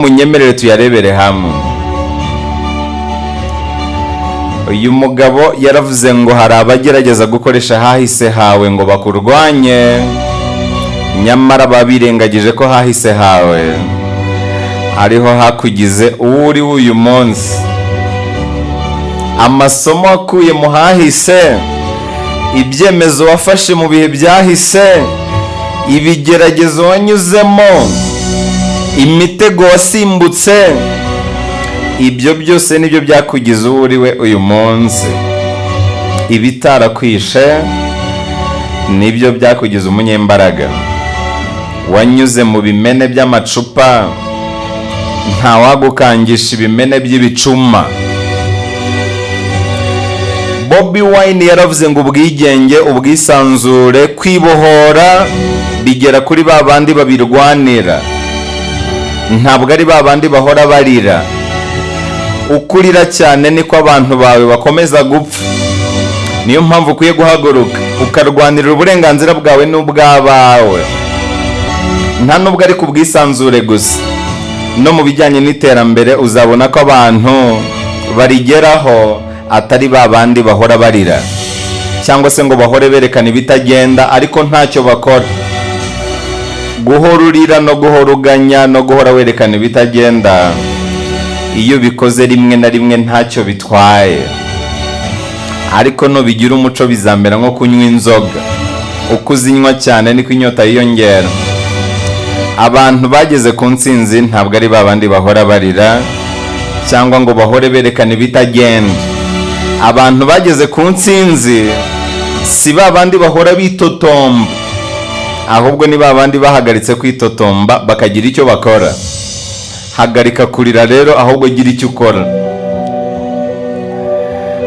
Munyemerere tuyarebere hamwe. Uyu mugabo yaravuze ngo hari abagerageza gukoresha hahise hawe ngo bakurwanye, nyamara babirengagije ko hahise hawe ariho hakugize uwo uri uyu munsi. Amasomo wakuye mu hahise, ibyemezo wafashe mu bihe byahise, ibigeragezo wanyuzemo, imitego wasimbutse, ibyo byose nibyo byakugize uwo uri we uyu munsi. Ibitarakwishe nibyo byakugize umunyembaraga. Wanyuze mu bimene by'amacupa, ntawagukangisha ibimene by'ibicuma. Bobi Wine yaravuze ngo ubwigenge, ubwisanzure, kwibohora bigera kuri ba bandi babirwanira, ntabwo ari ba bandi bahora barira. Uko urira cyane niko abantu bawe bakomeza gupfa. Niyo mpamvu ukwiye guhaguruka ukarwanirira uburenganzira bwawe n'ubw'abawe. Nta nubwo ari ku bwisanzure gusa, no mu bijyanye n'iterambere uzabona ko abantu barigeraho atari ba bandi bahora barira cyangwa se ngo bahore berekana ibitagenda ariko ntacyo bakora. Guhora urira no guhora uganya no guhora werekana ibitagenda, iyo ubikoze rimwe na rimwe ntacyo bitwaye, ariko nubigira umuco bizamera nko kunywa inzoga. Uko uzinywa cyane niko inyota yiyongera. Abantu bageze ku ntsinzi ntabwo ari ba bandi bahora barira cyangwa ngo bahore berekana ibitagenda. Abantu bageze ku ntsinzi si ba bandi bahora bitotomba, ahubwo ni ba bandi bahagaritse kwitotomba bakagira icyo bakora. Hagarika kurira rero, ahubwo gira icyo ukora.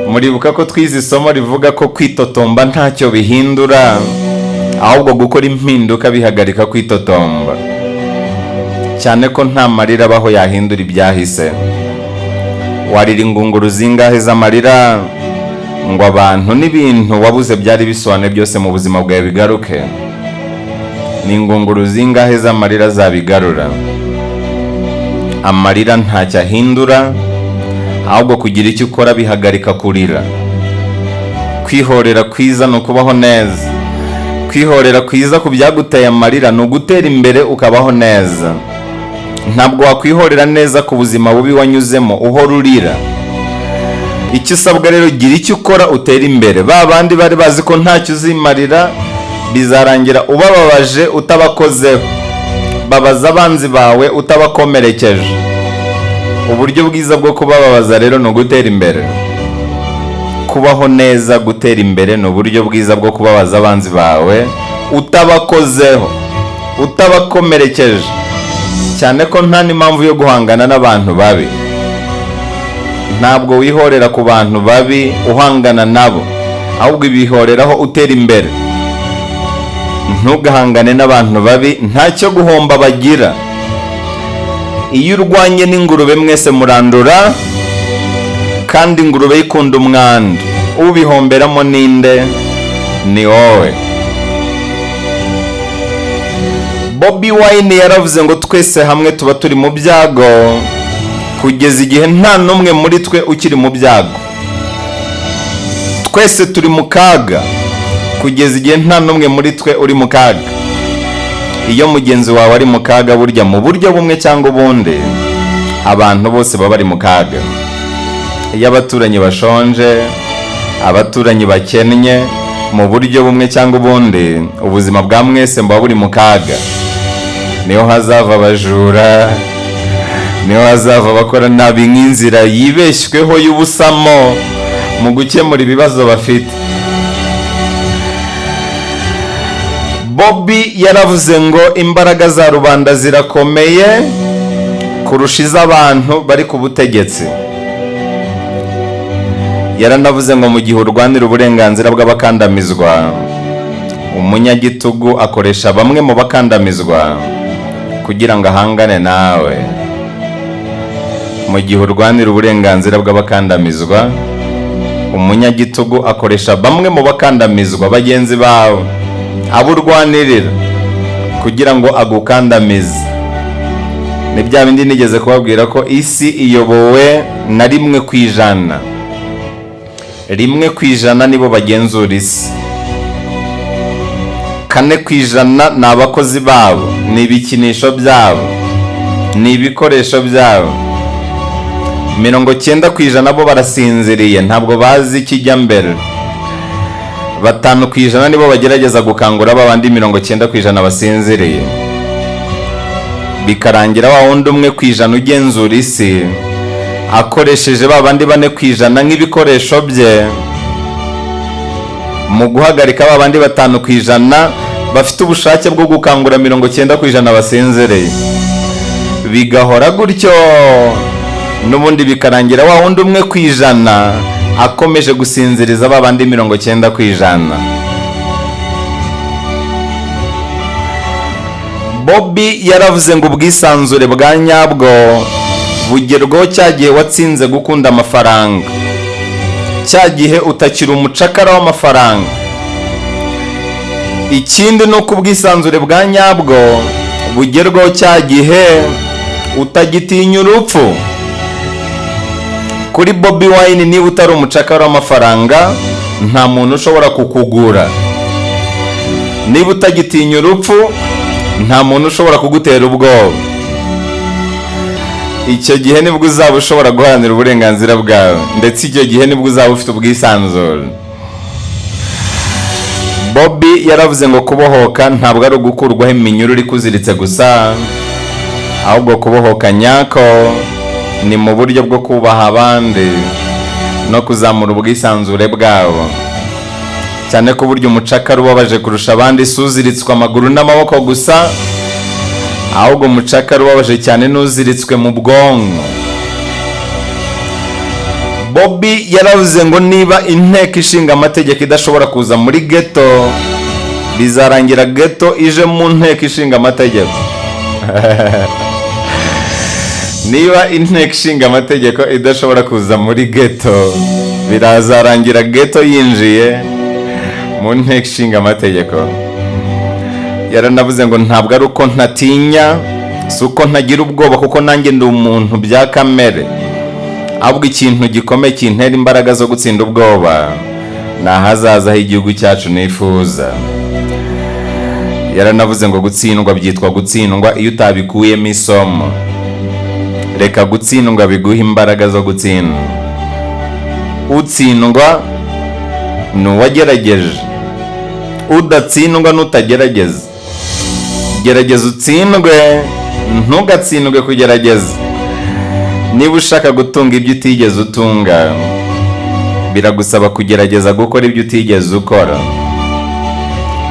Muribuka ko twize isomo rivuga ko kwitotomba ntacyo bihindura, ahubwo gukora impinduka bihagarika kwitotomba, cyane ko nta marira abaho yahindura ibyahise. Warira ingunguru zingahe z'amarira ngo abantu n'ibintu wabuze byari bisobanuye byose mu buzima bwawe bigaruke? Ni ingunguru zingahe z'amarira zabigarura? Amarira ntacyo ahindura, ahubwo kugira icyo ukora bihagarika kurira. Kwihorera kwiza ni ukubaho neza. Kwihorera kwiza ku byaguteye amarira ni ugutera imbere ukabaho neza. Ntabwo wakwihorera neza ku buzima bubi wanyuzemo uhora urira. Icyo usabwa rero, gira icyo ukora utere imbere. Ba bandi bari bazi ko ntacyo uzimarira, bizarangira ubababaje utabakozeho. Babaza abanzi bawe utabakomerekeje. Uburyo bwiza bwo kubababaza rero ni ugutera imbere, kubaho neza. Gutera imbere ni uburyo bwiza bwo kubabaza abanzi bawe utabakozeho, utabakomerekeje, cyane ko nta n'impamvu yo guhangana n'abantu babi. Ntabwo wihorera ku bantu babi uhangana nabo, ahubwo ibihoreraho utera imbere. Ntugahangane n'abantu babi, ntacyo guhomba bagira. Iyo urwanye n'ingurube mwese murandura, kandi ingurube ikunda umwanda. Ubihomberamo ninde? Ni wowe. Bobi Wine yaravuze ngo twese hamwe tuba turi mu byago kugeza igihe nta n'umwe muri twe ukiri mu byago. Twese turi mu kaga kugeza igihe nta n'umwe muri twe uri mu kaga. Iyo mugenzi wawe ari mu kaga, burya mu buryo bumwe cyangwa ubundi abantu bose baba bari mu kaga. Iyo abaturanyi bashonje, abaturanyi bakennye, mu buryo bumwe cyangwa ubundi ubuzima bwa mwese buba buri mu kaga. Niho hazava abajura, niho hazava abakora nabi nk'inzira yibeshyweho y'ubusamo mu gukemura ibibazo bafite. Bobi yaravuze ngo imbaraga za rubanda zirakomeye kurusha iz'abantu bari ku butegetsi. Yaranavuze ngo mu gihe urwanira uburenganzira bw'abakandamizwa, umunyagitugu akoresha bamwe mu bakandamizwa kugira ngo ahangane nawe. Mu gihe urwanira uburenganzira bw'abakandamizwa, umunyagitugu akoresha bamwe mu bakandamizwa bagenzi bawe, abo urwanirira, kugira ngo agukandamize. Ni bya bindi nigeze kubabwira ko isi iyobowe na 1%. 1% nibo bagenzura isi, 4% ni abakozi babo, ni ibikinisho byabo, ni ibikoresho byabo. 90% bo barasinziriye, ntabwo bazi ikijya mbere. 5% nibo bagerageza gukangura babandi 90% basinziriye, bikarangira wa wundi 1% ugenzura isi akoresheje ba bandi 4% nk'ibikoresho bye mu guhagarika ba bandi 5% bafite ubushake bwo gukangura 90% basinziriye. Bigahora gutyo n'ubundi, bikarangira wa wundi 1% akomeje gusinziriza ba bandi 90%. Bobi yaravuze ngo ubwisanzure bwa nyabwo bugerwaho cya gihe watsinze gukunda amafaranga, cya gihe utakiri umucakara w'amafaranga. Ikindi ni uko ubwisanzure bwa nyabwo bugerwaho cya gihe utagitinya urupfu. Kuri Bobi Wine, niba utari umucakara w'amafaranga, nta muntu ushobora kukugura. Niba utagitinya urupfu, nta muntu ushobora kugutera ubwoba. Icyo gihe nibwo uzaba ushobora guharanira uburenganzira bwawe, ndetse icyo gihe nibwo uzaba ufite ubwisanzure. Bobi yaravuze ngo kubohoka ntabwo ari ugukurwaho iminyururu ikuziritse gusa, ahubwo kubohoka nyako ni mu buryo bwo kubaha abandi no kuzamura ubwisanzure bwabo, cyane ko burya umucakara ubabaje kurusha abandi si uziritswe amaguru n'amaboko gusa, ahubwo umucakara ubabaje cyane n'uziritswe mu bwonko. Bobi yaravuze ngo niba Inteko Ishinga Amategeko idashobora kuza muri ghetto, bizarangira ghetto ije mu Nteko Ishinga Amategeko. Niba Inteko Ishinga Amategeko idashobora kuza muri ghetto, birazarangira ghetto yinjiye mu Nteko Ishinga Amategeko. Yaranavuze ngo ntabwo ari uko ntatinya, si uko ntagira ubwoba, kuko nanjye ndi umuntu bya kamere, ahubwo ikintu gikomeye kintera imbaraga zo gutsinda ubwoba ni ahazaza h'igihugu cyacu nifuza. Yaranavuze ngo gutsindwa byitwa gutsindwa iyo utabikuyemo isomo. Reka gutsindwa biguha imbaraga zo gutsinda. Utsindwa ni uwagerageje, udatsindwa n'utagerageza. Gerageza utsindwe, ntugatsindwe kugerageza. Niba ushaka gutunga ibyo utigeze utunga, biragusaba kugerageza gukora ibyo utigeze ukora.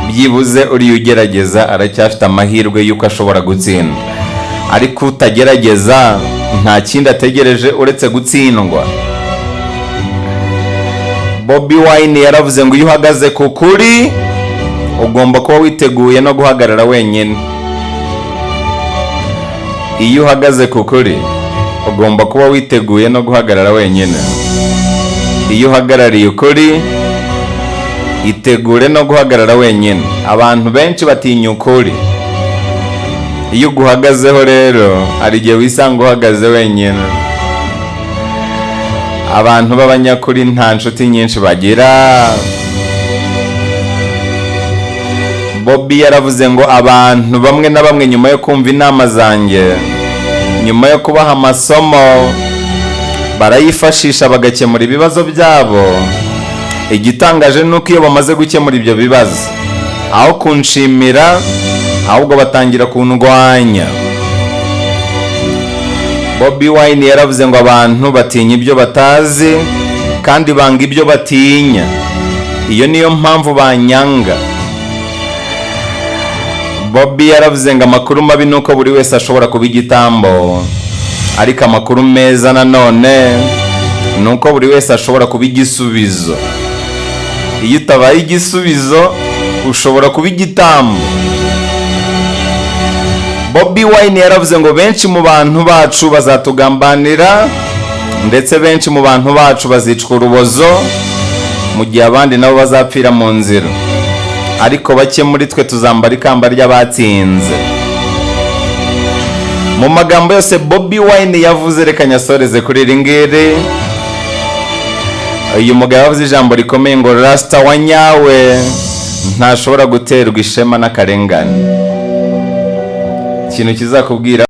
Byibuze uriya ugerageza aracyafite amahirwe y'uko ashobora gutsinda, ariko utagerageza nta kindi ategereje uretse gutsindwa. Bobi Wine yaravuze ngo iyo uhagaze ku kuri, ugomba kuba witeguye no guhagarara wenyine. Iyo uhagaze ku kuri, ugomba kuba witeguye no guhagarara wenyine. Iyo uhagarariye ukuri, itegure no guhagarara wenyine. Abantu benshi batinya ukuri. Iyo uguhagazeho rero, hari igihe wisanga uhagaze wenyine. Abantu b'abanyakuri nta nshuti nyinshi bagira. Bobi yaravuze ngo abantu bamwe na bamwe, nyuma yo kumva inama zanjye, nyuma yo kubaha amasomo, barayifashisha bagakemura ibibazo byabo. Igitangaje ni uko iyo bamaze gukemura ibyo bibazo, aho kunshimira ahubwo batangira kundwanya. Bobi Wine yaravuze ngo abantu batinya ibyo batazi kandi banga ibyo batinya, iyo niyo mpamvu banyanga. Bobi yaravuze ngo amakuru mabi ni uko buri wese ashobora kuba igitambo, ariko amakuru meza nanone ni uko buri wese ashobora kuba igisubizo. Iyo utabaye igisubizo, ushobora kuba igitambo. Bobi Wine yaravuze ngo benshi mu bantu bacu bazatugambanira, ndetse benshi mu bantu bacu bazicwa urubozo, mu gihe abandi nabo bazapfira mu nzira, ariko bake muri twe tuzambara ikamba ry'abatsinze. Mu magambo yose Bobi Wine yavuze, reka nyasoreze kuri iri ngiri. Uyu mugabo yavuze ijambo rikomeye ngo rasita wa nyawe ntashobora guterwa ishema n'akarengane. Ikintu kizakubwira